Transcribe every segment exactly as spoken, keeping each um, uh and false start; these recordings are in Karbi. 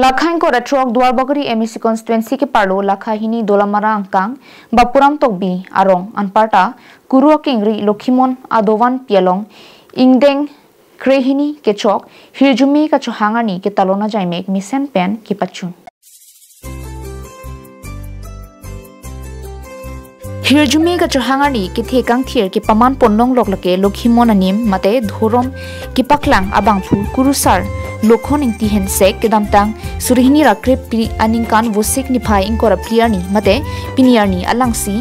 Lakha ingkoi ra throk Duarbagori M A C constituency keparlo lakha hini Dolamara angkang Bapuram Tokbi arong anparta Kuru akengri Lokhimon adovan pi along ingdeng krehini kechok hirjume kachohang arni ketalon ajaimek mesen pen kepachun. Hirjume kachohang arni kethe kangthir kepaman ponlonglok lake Lokhimon anim mate dhorom kepaklang abangphu Kurusar Lokhon Ingti Hensek kedamtang suri hini ra krepri aningkan Vosik niphai ingkoi ra phli arni mate pini arni alangsi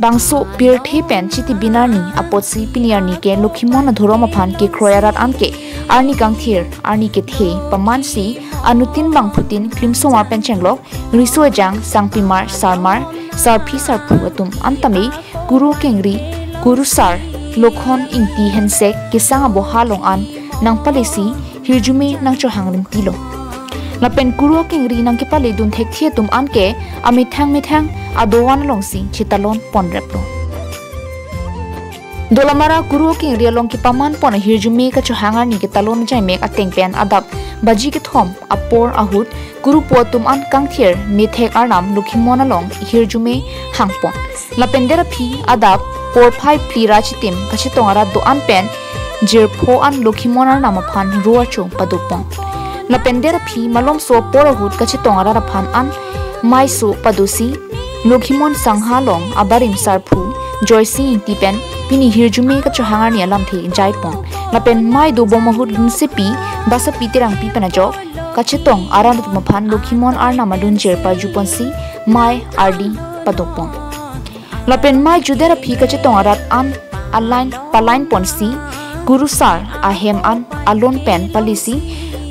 bangso pirthe pen chitibin arni apotsi pini arni ke Lokhimon adhorom aphan kekroi arat anke arni kangthir arni kethe pamansi anuttin bangphutin klimsomar pen chenglok riso ejang sangpimar sarmar sarpi sarpo atum antame Kuru kengri Kurusar Lokhon Ingti Hensek kesang aboha along an nangpalesi hirjume nangchohang rimtilo. Lapen Kuru kengri nangkepale dun thekthe atum anke amethang methang adovan alongsi chetalon ponreplo. Dolamara Kuru kengri along kepaman pon ahirjume kachohang arni ketalon ajaimek ateng pen adap baji kethom apor ahut Kuru pu atum an kangthir methek arnam Lokhimon along hirjume hangpon. Lapen der aphi adap porphai phli ra chitim kachetong arat do-an pen jirpo an Lokhimon arnam aphan ro acho padopon. Lapen der aphi malomso apor ahut kachetong arat aphan an maiso padosi Lokhimon sangha along abarim sarphu Joysing Ingti pen pini hirjume kachohang arni alamthe jaipon. Lapen mai dobom ahut lunsepi Basapi Terangpi pen ajok kachetong arat atum aphan Lokhimon arnam alunjir parjuponsi mai ardi padopon. Lapen mai juder aphi kachetong arat an alain palain ponsi Kurusar ahem an alon pen palisi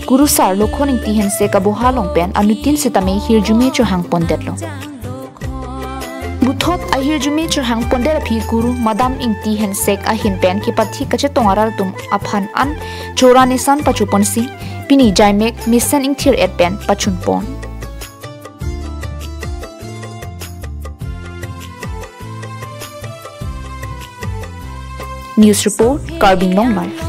Kurusar Lokhon Ingti Hensek aboha along pen anuttin setame hirjume chohang pondetlo. Puthot ahirjume chohang ponder aphi Kuru Madam Ingti Hensek ahin pen kepathi kachetong arat atum aphan an chora nisan pachoponsi pini jaimek mesen ingthir et pen pachunpon. News report, Karbi Anglong Live.